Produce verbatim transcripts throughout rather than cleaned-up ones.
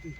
Dah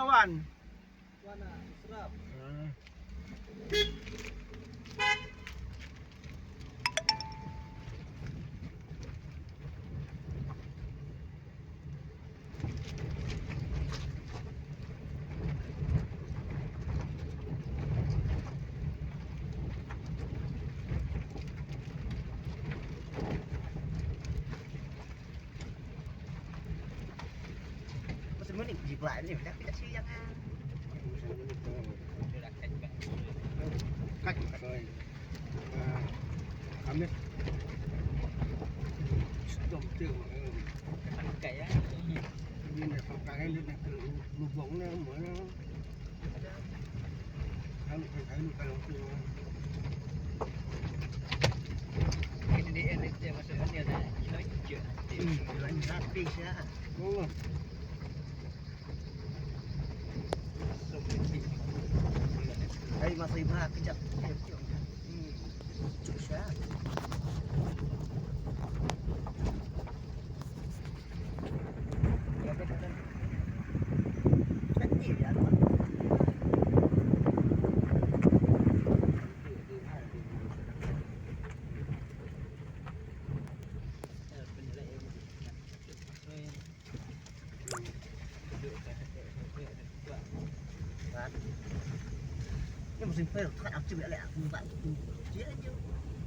wan. Wan, ah, serap. Ah. Hai, masih bah kejap. Cuk sya. Ni musim pil, tak aktif ya leh.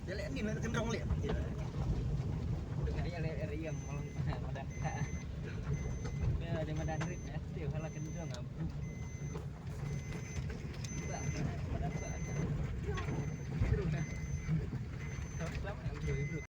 Dia leh ni nak kendrong leh. Dia leh riang malam madan. Dia ada madan rit ya. Dia hala kendrong abu.